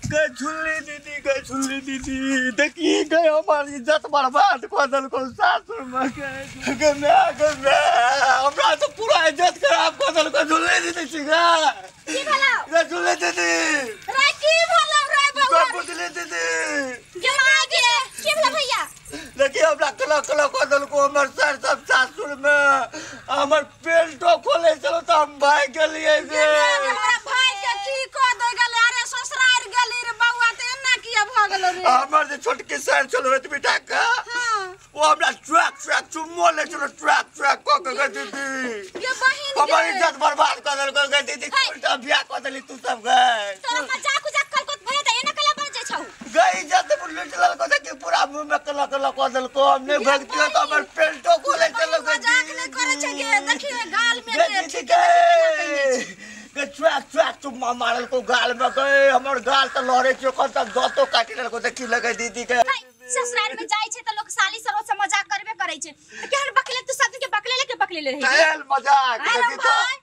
गए झुल्ली दीदी, गए झुल्ली दीदी, देखी गए हमारी इज्जत बर्बाद कऽ देलकौ सासुर में। गए माय, गए माय, हमरा तो पूरा इज्जत खराब कऽ देलकौ झुल्ली दीदी। छी गए की भेलौ? गए झुल्ली दीदी। रे की भेलौ रे बौआ? गए बुझली दीदी। गे माय गे, की भेलौ भैया? देखी हमरा कला कला कऽ देलकौ हमर सर सब सासुर में। हमर पेंटो खोले छलौ तऽ हम भागि गेलियै गे। हमरा भाई के की कऽ दे गेलै? अरे ससुरार गेली रे बौआ तऽ एना किया भऽ गेलौ रे? हमर जे छोटकी सर छलौ एतबी टा के, हाँ। ओ हमरा ट्रैक ट्रैक चुम्मो लै छलौ, ट्रैक ट्रैक कऽ के। गे दीदी, गे बहिन हमर गे। इज्जत बर्बाद कऽ देलकौ गे दीदी। उल्टा बियाह कऽ देली तू सब गे। तोरा मजाक उजाक कलको भैया तऽ एना कला बन जाइ छौ? गे इज्जत लूटि लेलकौ तऽ कि पूरा मुँह में कला कला कऽ देलकौ। हम नहि भगतियौ तऽ हमर पेंटो खोलै छलौ गे। मजाक नहि करै छै गे, देखिए गाल में गे गे दीदी गे, गे ट्रैक ट्रैक चुम्मा मारलकौ गाल में गे। हमर गाल तऽ लहरै छै, ओकर तक दाँतो काटि लेलकौ। देखी लगे दीदी के। ससुराल में जाइ छै तऽ लोक साली सरोज से मजाक करबे करै छै। तऽ केहन बकले तू सब दिन के बकले ले के बकले ले रही। तेल मजाक अरे देखी तऽ। भाई,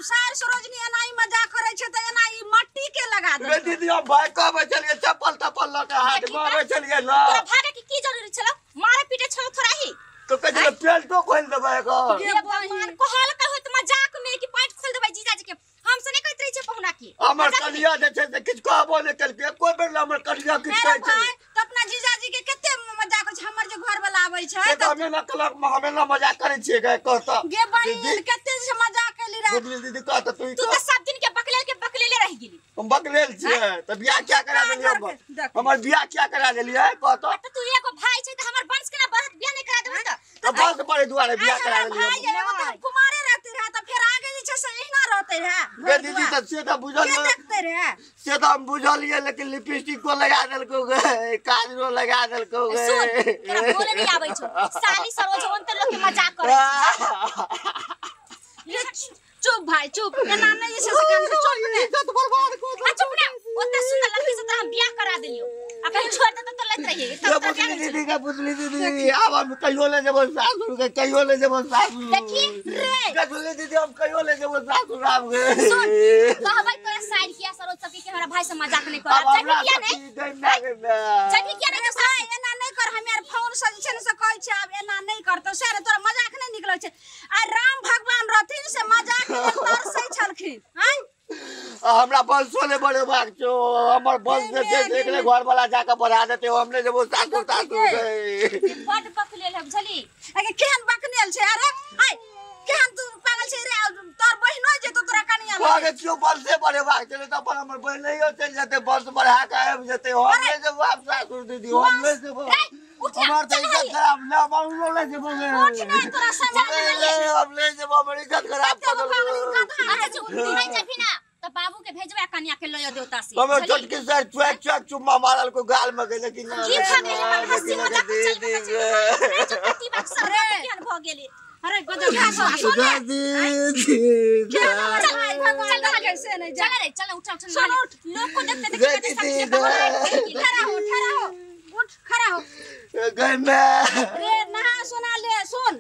सार सरोजनी एना ही मजाक करै छै तऽ एना ई मट्टी के लगा गे देलकै। दीदी, हम भाई कहबै छलियै, चप्पल तप्पल लऽ के हाथ में अबै छलियै ना। तोरा भागे के की जरूरी छलौ? मारे पीटे छलौ थोड़ा ही। तो कहै छलै पेंटो खोलि देबै एकर। गे भगवान, कहल के होइत मजाक में कि पैंट खोल देबै जीजाजी के। हम से नहि कहैत रहै छै पहुना के। हमर कनिया जे छै से किछु कहबो नहि केलकै एको बेर। हमर कनिया किछु कहै छै तऽ अपना जीजाजी के कते मजाक होइ छै। हमर जे घर वाला आबै छै से तऽ हमे ना कलक हमे ना मजाक करै छियै गे। कहता गे बहिन, कते से मजाक कैली रे। बुझली दीदी, कहता तू तू तऽ सब दिन के बकलेल के बकलेले रहि गेली। हम बकलेल छियै तऽ बियाह किया करा देलियै हमर? देख। हमर बियाह किया करा देलियै कहता? तऽ तू एगो भाई छै तऽ हमर वंश केना बढ़त? बियाह नहि करा देबै तऽ? तऽ बस पड़े दुआरे बियाह करा देलियै। भाई एगो तऽ कुमारे रहते रहे तऽ फेर आगे जे छै से एहिना रहते रहे। गे दीदी, तऽ से तऽ बुझल के देखते रहे? से तऽ हम बुझलियै, लेकिन लिपस्टिक को लगा देलकौ गे, काजरो लगा देलकौ गे। सुन, तोरा बोले नहीं आबै छौ। साली सरोज ओन तऽ लोक के मजाक करै छै। चुप भाई चुप, एना नहि जे छै से कान से चुप ने। इज्जत बर्बाद कऽ आ चुप ने, ओते सुंदर लड़की से तोरा हम बियाह करा देलियौ आ कहीं छोड़ देतौ तऽ लैत रहियै। गे तब तोरा बुझली बियाह नहि दीदी, गे बुझली दीदी, आब हम कहियो ले जेबो सासुर के, कहियो ले जेबो सासुर। देखी रे। गे बुझली दीदी, हम कहियो ले जेबो सासुर आब गे। सुन, कहबै तोरा साइड किया सरोज सबके कि हमरा भाई से मजाक नहि कर। आब आब जभी हमरा किया नहि, सखी गे माय गे माय। जभी किया नहि तो भाई एना नहि कर। हम यार फोन से जे छै ने से कहै छै आब एना नहि करतौ से रे, तोरा मजाक नहि निकलै छै। आ राम भगवान रहथिन से मजाक के तरसै छलखिन। आँय आ हमरा बंसो नहि बढ़ेबाक छौ। हमर बंश जे छै से एकरे घर वाला जाके बढ़ा देतै। हम नहि जेबो सासुर तासुर गे। बड बकलेल है बुझली। अगे केहन बकनेल छै? अरे आय केहन तू पागल छै रे? तोर बहिनो जेतो तोरा कनिया लग। आगे केओ बंशे बढ़ेबाक छै तऽ अपन हमर बहिनैयो चलि जेतै, बंश बढ़ा के आबि जेतै। हम नहि जेबो आब सासुर दीदी, हम नहि जेबो। रे, उठ ना, हमर तऽ चल इज्जत हरी। खराब ना हमरो नहि जेबो गे। उठ ना, तोरा सजा देलियै। हम नहि जेबो, हमर इज्जत खराब कऽ देलकौ। अच्छा चुप, तू नहि जेबही ना तऽ बाबू के भेजबै आ कनिया के लऽ देवता से। हमर बुझली? छोटकी सर चुआक चुआक चुम्मा मारलको गाल में गेलै कि की भऽ गेलै? हमर हँसी मजाक चलि रहल छै। चुप, बात सर केहन भऽ गेलै? अरे गजब भऽ गेलै। दीदी। चल भगवान चल से नहीं जा। चल रे चल, उठ उठ, सुन उठ। लोग को देखते देखते सब के भगवान। खड़ा हो, खड़ा हो, उठ खड़ा हो। गई मैं रे नहा सुना ले। सुन,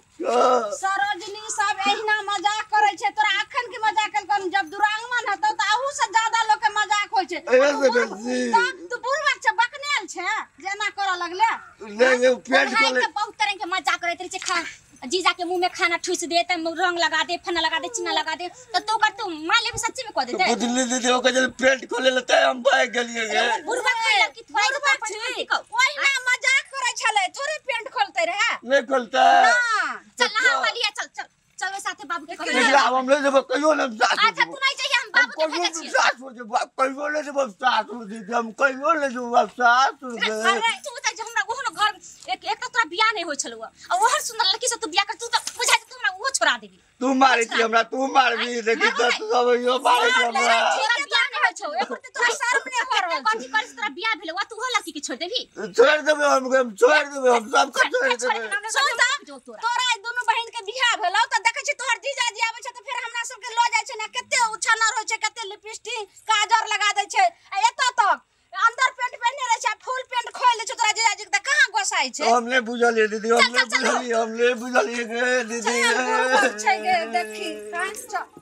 सरोजनी सब एहिना मजाक करै छै। तोरा अखन के मजाक कलकन, जब दुरांगमन हेतौ तऽ अहू से ज्यादा लोग के मजाक होइ छै। एहे से बेसी। तब तू बुढ़बक छै, बकनेल छै जेना करऽ लगले। नहीं नहीं, पेट खोले। बहुत तरह के मजाक करैत रहै छै। खा जीजा के मुंह में खाना ठूस दे त रंग लगा दे, फना लगा दे, चिन्ना लगा दे त तू कर तू मान लेबी सच्ची में कह देते। बुझली दीदी, ओकर जे पेट खोले ले हम भाग गेलियै गे। बुढ़बक खाइ लड़की थोड़ा बुढ़बक छै, ओहिना मजाक करै छलै, थोड़े पेंट खोलते रहे। नहीं खोलते ना चल नहा लिया, चल चल चल साथे बाबू के कहबै। लेकिन आब हम नहीं जेबै कहियो नहीं सासुर। अच्छा तू नहीं चाहिए, हम बाबू के कहियो भेजै नहीं छियै। सासुर जेबै, कहियो नहीं जेबै सासुर दीदी, हम कहियो नहीं जेबै सासुर गे। अरे तू बता जे हमरा ओहन घर एक एक त तोरा बियाह नहीं होय छलौ आ ओहन सुंदर लड़की से तू बियाह कर, तू त बुझाइ तू हमरा ओहो छोड़ा देबी। तू मारै छी हमरा, तू मारबी देखी त तू सब यो मारै छी हमरा। तोरा बियाह नहीं होय छौ एक त तोरा शर्म नहीं हो रहल। कथी करै से तोरा बियाह भेलौ आ तू ओहो लड़की के छोड़ देबी? छोड़ देबै हम छोड़ देबै, हम सबके छोड़ देबै। तोरा दुनू बहिन के बियाह भेलौ त देखै छी तोहर जीजाजी आबै छै त फेर हमरा सबके ल जाइ छै ने, कते उछानर होइ छै, कते लिपस्टिक काजर लगा दै छै आ एतऽ तक अंदर पेंट पहिने रहै छै आ फुल पेंट खोलि दै छै तोरा जीजाजी के त कहाँ पोसाइ छै। हम नहि बुझलियै दीदी, हम चल, नहि चल, चल। बुझलियै, हम नहि बुझलियै गे दीदी। चल, बुड़बक छै गे, देखी, आँय, चल।